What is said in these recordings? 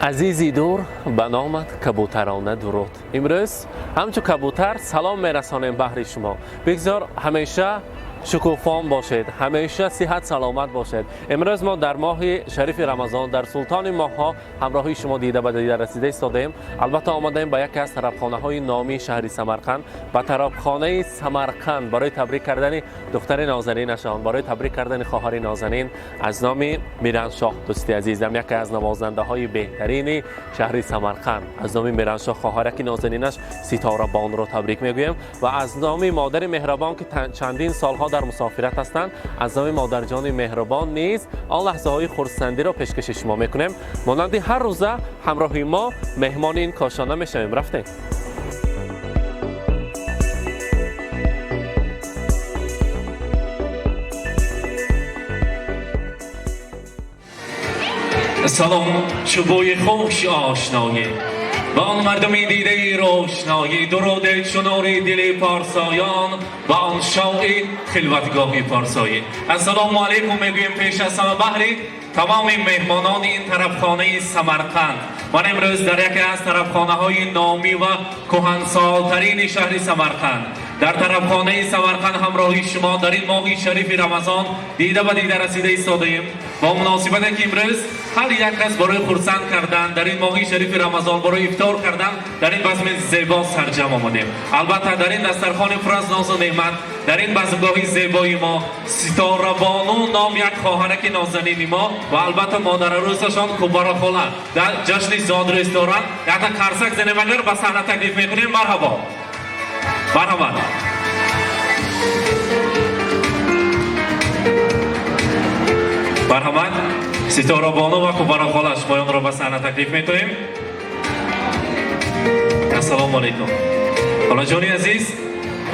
Азизи дур, ба номат кабӯтарона дуруд. Имрӯз ҳамчун кабӯтар салом мерасонем баҳри шумо. Бигзор ҳамеша шукуфон бошед, ҳамеша сиҳат саломат бошед. Имрӯз мо дар моҳи шарифи Рамазон, дар султони моҳҳо, ҳамроҳии шумо дида ба дида расида истодаем. Албатта, омадаем ба яке аз тарабхонаҳои номии шаҳри Самарқанд, ба тарабхонаи Самарқанд, барои табрик кардани духтари нозанинашон, барои табрик кардани хоҳари нозанин аз номи Мираншоҳ, дӯсти азизам, яке аз навозандаҳои беҳтарини шаҳри Самарқанд. Аз номи Мираншоҳ хоҳараки нозанинаш Ситорабонро табрик мегӯем ва аз номи модари меҳрабон, ки чандин солҳо дар мусофират ҳастанд, аз номи модарҷони меҳрубон низ он лаҳзаҳои хурсандиро пешкаши шумо мекунем. Монанди ҳар рӯза ҳамроҳи мо меҳмони ин кошона мешавем. Рафтем. Салом, чу бӯи хуши ошноӣ ба он мардуми дидаи рошноӣ, дуруде чу нури дили парсоён ба он шоҳи хилватгоҳи парсоӣ. Ассалому алайкум мегӯем пеш аз ҳама баҳри тамоми меҳмонони ин тарабхонаи Самарқанд. Ман имрӯз дар яке аз тарабхонаҳои номӣ ва кӯҳансолтарини шаҳри Самарқанд, дар тарабхонаи Самарқанд, ҳамроҳи шумо дар ин моҳи шарифи Рамазон дида ба дида расида истодаем. Бо муносибате ки имрӯз ҳар як кас барои хурсанд кардан дар ин моҳи шарифи Рамазон, барои ифтор кардан дар ин базми зебо сарҷам омадем. Албатта, дар ин дастархони пур аз нозу неъмат, дар ин базмгоҳи зебои мо Ситорабону ном як хоҳараки нозанини мо ва албатта модарарӯсашон Кубаро хола дар ҷашни зодрӯз доранд. Якта қарсак занем, агар ба саҳна таклиф мекунем. Марҳабо, марҳамат. Марҳамат, Ситорабону ва Кубаро хола, шумоёнро ба саҳна таклиф мекунем. Ассалому алайкум, холаҷони азиз.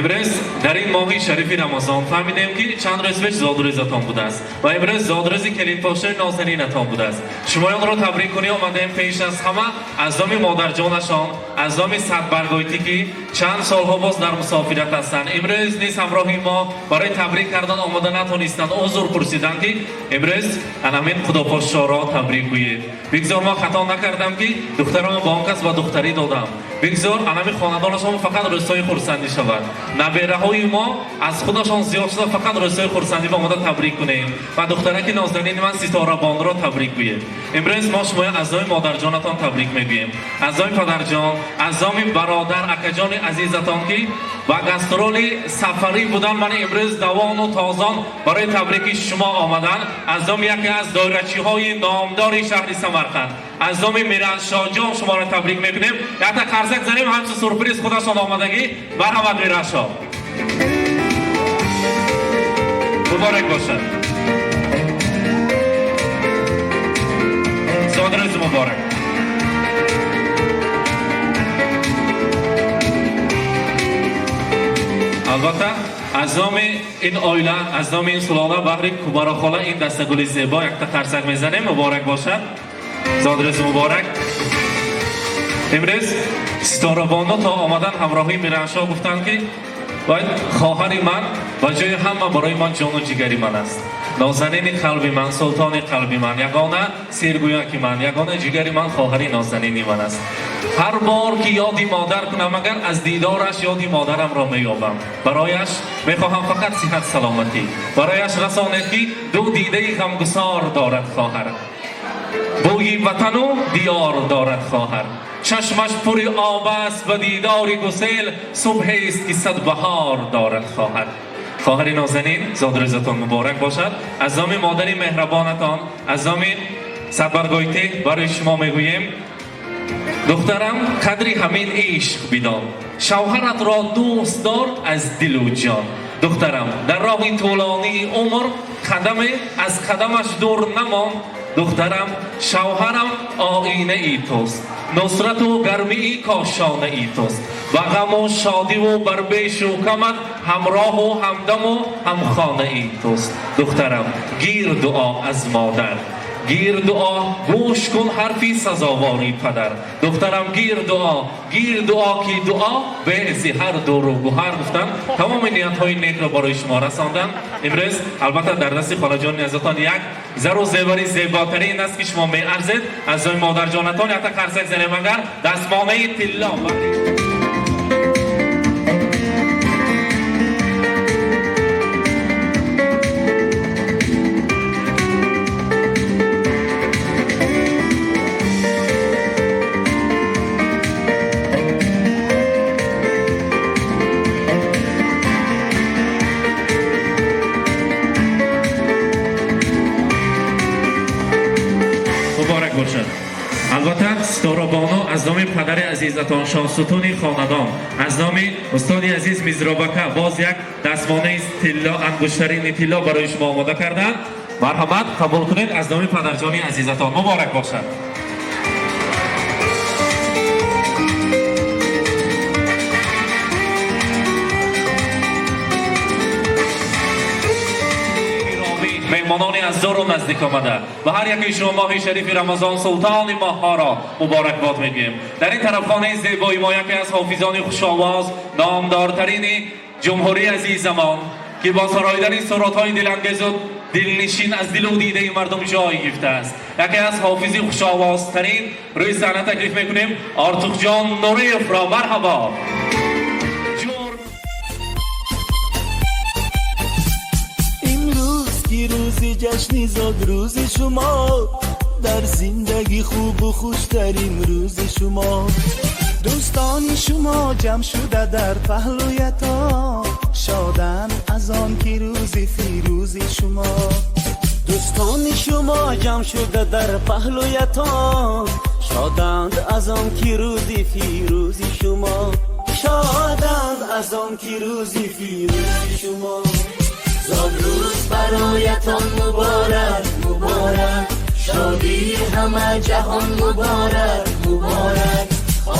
Имрӯз дар ин моҳи шарифи Рамазон фаҳмидем, ки чанд рӯз пеш зодрӯзатон будааст ва имрӯз зодрӯзи келинпошаи нозанинатон будааст. Шумоёнро табрик кунӣ омадем. Пеш аз ҳама аз номи модарҷонашон, аз номи Садбаргойтӣ, ки чанд солҳо боз дар мусофират ҳастанд, имрӯз низ ҳамроҳи мо барои табрик кардан омода натонистанд, узр пурсиданд, ки имрӯз анамин худопошшоро табрик гӯед. Бигзор мо хато накардам, ки духтарамо ба он кас ба духтарӣ додам. Бигзор анами хонадонашон фақат рӯзҳои хурсандӣ шавад, набераҳои мо аз худашон зиёд шуда, фақат рӯзҳои хурсандӣ ба омода табрик кунем ва духтараки нозанини ман Ситорабонро табрик гӯед. Имрӯз мо шумоя аз номи модарҷонатон табрик мегӯем, аз номи падарҷон, аз номи бародар, акаҷони азизатон, ки ба гастроли сафарӣ будан, ман имрӯз давону тозон барои табрики шумо омадан, аз номи яке аз доирачиҳои номдори шаҳри Самарқанд, аз номи Мираншоҳҷон шуморо табрик мекунем. Якта қарсак занем, ҳамчун сюрприз худашон омадагӣ. Марҳамат, Мираншоҳ, муборак бошад, зодрӯзи муборак. Албатта, аз номи ин оила, аз номи ин сулола баҳри Кубарохола ин дастагули зебо якта қарсак мезанем. Муборак бошад, зодрӯзи муборак. Имрӯз Ситорабону то омадан ҳамроҳии Мираншоҳ гуфтанд, ки бояд хоҳари ман ба ҷои ҳама барои ман ҷону ҷигари ман аст, нозанини қалби ман, султони қалби ман, ягона сиргӯяки ман, ягона ҷигари ман хоҳари нозанини ман аст. Ҳар бор ки ёди модар кунам, агар аз дидораш ёди модарамро меёбам. Барояш мехоҳам фақат сиҳат саломатӣ. Барояш расонед, ки ду дидаи ғамгусор дорад хоҳар, бӯи ватану диёр дорад хоҳар, чашмаш пури об аст ба дидори гусел, субҳест ки сад баҳор дорад хоҳар. Хоҳари нозанин, зодрӯзатон муборак бошад. Аз номи модари меҳрабонатон, аз номи Садбаргойтӣ барои шумо мегӯем: духтарам, қадри ҳамин ишқ бидон, шавҳаратро дӯст дор аз дилу ҷон. Духтарам, дар роҳи тӯлонии умр қадаме аз қадамаш дур намон. Духтарам, шавҳарам оинаи туст, нусрату гармии кошонаи туст, ба ғаму шодиву бар бешу камат ҳамроҳу ҳамдаму ҳамхонаи туст. Духтарам, гир дуо аз модар. Гир дуо, гӯш кун ҳарфи сазовори падар. Духтарам, гир дуо, гир дуо, ки дуо беҳ зи ҳар дуру гуҳар, гуфтанд. Тамоми ниятҳои некро барои шумо расонданд. Имрӯз албатта дар дасти холаҷони азизатон як зару зевари зеботарин аст, ки шумо меарзед. Аз ҷои модарҷонатон якта қарсак занем, агар дастмонаи тилло. Муборак бошад. Албатта, Ситорабону аз номи падари азизатон, шоҳсутуни хонадон, аз номи устоди азиз Мизробака боз як дастмонаи тилло, ангуштарини тилло барои шумо омода карданд. Марҳамат, қабул кунед аз номи падарҷони азизатон. Муборак бошад. Меҳмонони аз дуру наздик омада, ба ҳар яке шумо моҳи шарифи Рамазон, султони моҳҳоро муборакбод мегӯем. Дар ин тарафхонаи зебои мо яке аз ҳофизони хушовоз, номдортарини ҷумҳурии азизамон, ки бо сароидани сурудҳои дилангезу дилнишин аз дилу дидаи мардум ҷой гирифтааст, яке аз ҳофизи хушовозтарин рӯи саҳна таклиф мекунем Ортуқҷон Нуриевро. Марҳабо! Имрӯз ки рӯзи ҷашни зодрӯзи шумо, дар зиндагӣ хубу хуштарин рӯзи шумо. Дӯстони шумо ҷамъ шуда дар паҳлӯятон шоданд аз он ки рӯзи фирӯзи шумо. Дӯстони шумо ҷамъ шуда дар паҳлӯятон шоданд аз он ки рӯзи фирӯзи шумо, шоданд аз он ки рӯзи фирӯзи шумо. Зодрӯз бароятон муборак, муборак, шодии ҳама ҷаҳон муборак, муборак.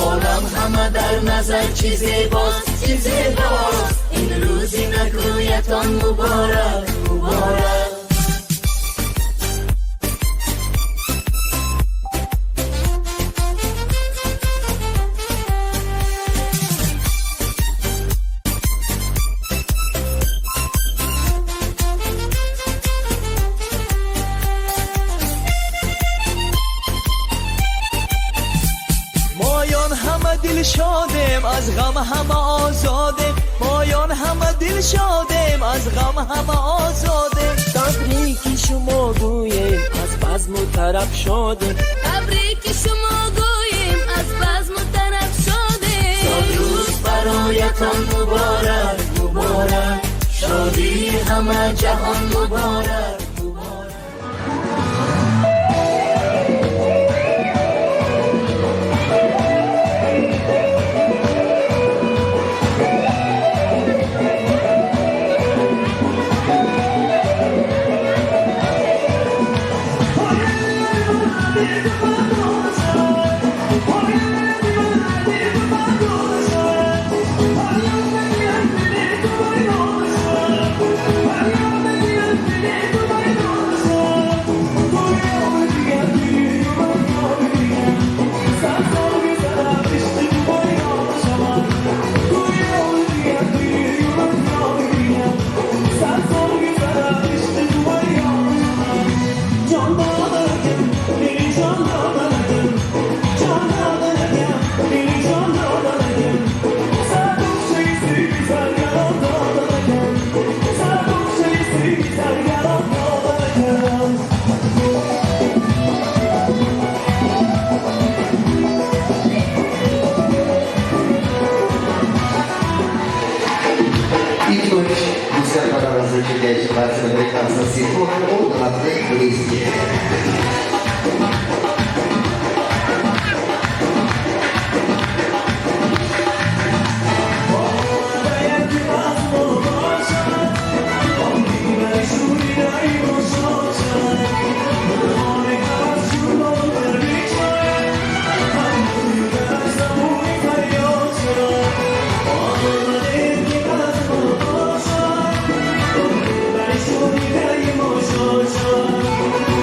Олам ҳама дар назар чӣ зебост, чӣ зебост. Ин рӯзи накӯятон муборак, муборак. Моён ҳама дилшодем, аз ғам ҳама озодем, моён ҳама дилшодем, аз ғам ҳама озодем. Табрики шумо гӯем, аз базму тараб шодем. Табрики шумо гӯем, аз базму тараб шодем. Зодрӯз бароятон муборак, муборак, шодии ҳама ҷаҳон муборак, муборак. Близкие. Шод.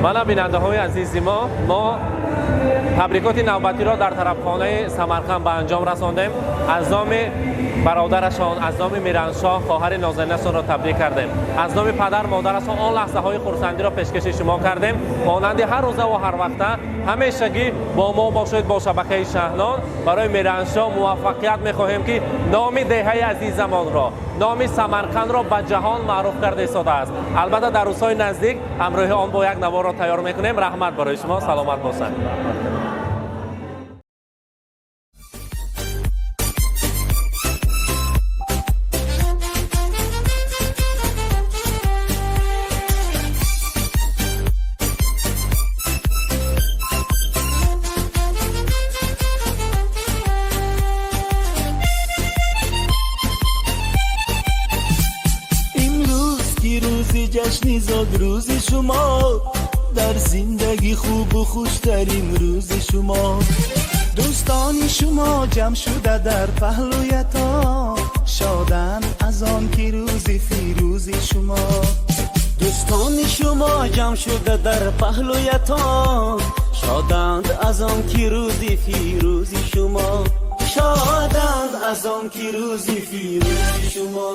Мана, бинандаҳои азизи мо, мо табрикоти навбатиро дар тарабхонаи Самарқанд ба анҷом расондем. Аз номи бародарашон, аз номи Мираншоҳ, хоҳари нозанинашонро табрик кардем. Аз номи падар модарашон он лаҳзаҳои хурсандиро пешкаши шумо кардем. Монанди ҳар рӯзаву ҳар вақта, ҳамешагӣ бо мо бошед, бо шабакаи Шаҳнон. Барои Мираншоҳ муваффақият мехоҳем, ки номи деҳаи азизамонро, номи Самарқандро ба ҷаҳон маъруф карда истодааст. Албатта, дар рӯзҳои наздик ҳамроҳи он бо як наворро тайёр мекунем. Раҳмат барои шумо, саломат бошанд. Имрӯз ки рӯзи ҷашни зодрӯзи шумо, дар зиндагӣ хубу хуштарин рӯзи шумо. Дӯстони шумо ҷамъ шуда дар паҳлӯятон шоданд аз он ки рӯзи фирӯзи шумо. Дӯстони шумо ҷамъ шуда дар паҳлӯятон шоданд аз он ки рӯзи фирӯзи шумо, шоданд аз он ки рӯзи фирӯзи шумо.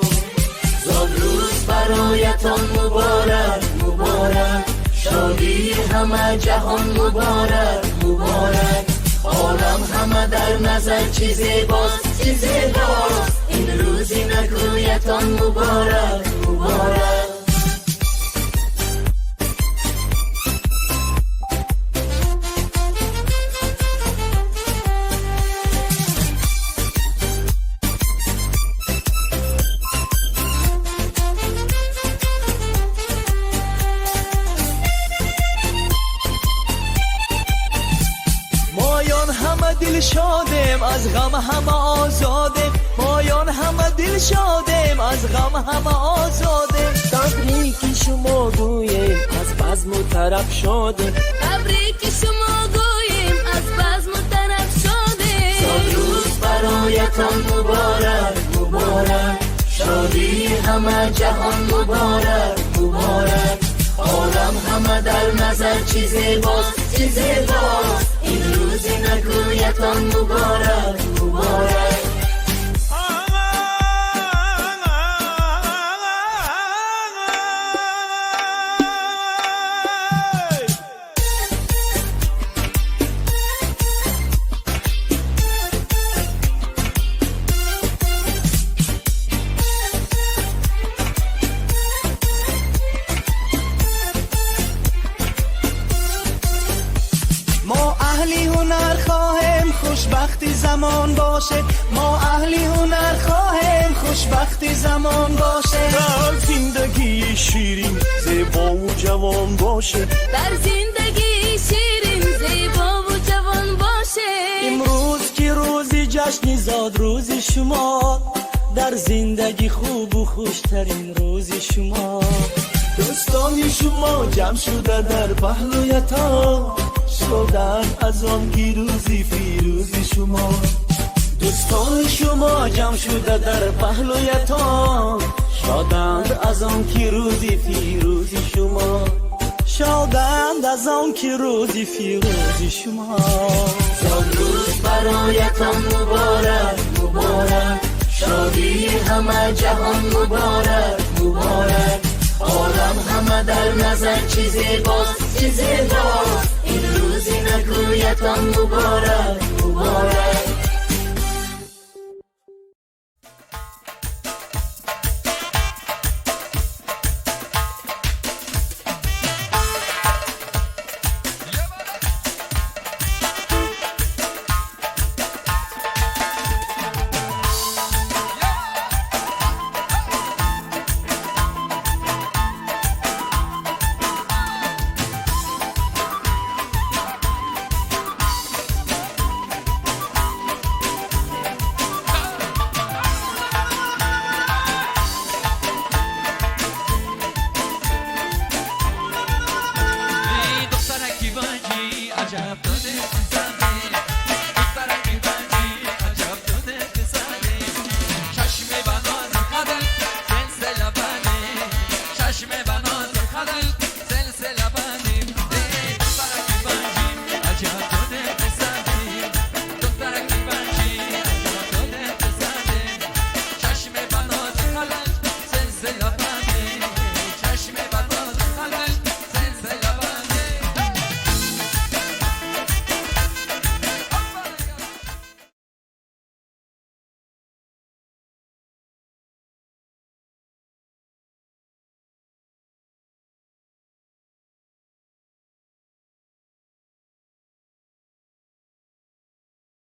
Зодрӯз бароятон муборак, муборак, шодии ҳама ҷаҳон муборак, муборак. Олам ҳама дар назар чӣ зебост, чӣ зебост. Ин рӯзи накӯятон муборак, муборак. Моён ҳама дилшодем, аз ғам ҳама озодем. Моён ҳама дилшодем, аз ғам ҳама озодем. Табрики шумо гӯем, аз базму тараб шодем. Табрики шумо гӯем, аз базму тараб шодем. Зодрӯз бароятон муборак, муборак, шодии ҳама ҷаҳон муборак, муборак. Олам ҳама дар назар чӣ зебост, чӣ зебост. Ин рӯзи накӯятон муборак, муборак. Мо аҳли ҳунар хоҳем, хушбахти замон бошед. Мо аҳли ҳунар хоҳем, хушбахти замон бошед. Дар зиндагии ширин, зебову ҷавон бошед. Дар зиндагии ширин, зебову ҷавон бошед. Имрӯз ки рӯзи ҷашни зодрӯзи шумо, дар зиндагӣ хубу хуштарин рӯзи шумо. Дӯстони шумо ҷамъ шуда дар паҳлӯятон шоданд аз он ки рӯзи фирӯзи шумо. Дӯстони шумо ҷамъ шуда дар паҳлӯятон шоданд аз он ки рӯзи фирӯзи шумо, шоданд аз он ки рӯзи фирӯзи шумо. Зодрӯз бароятон муборак, муборак, шодии ҳама ҷаҳон муборак, муборак. Олам ҳама дар назар чӣ зебост, чӣ зебост. Ин рӯзи накӯятон муборак, муборак.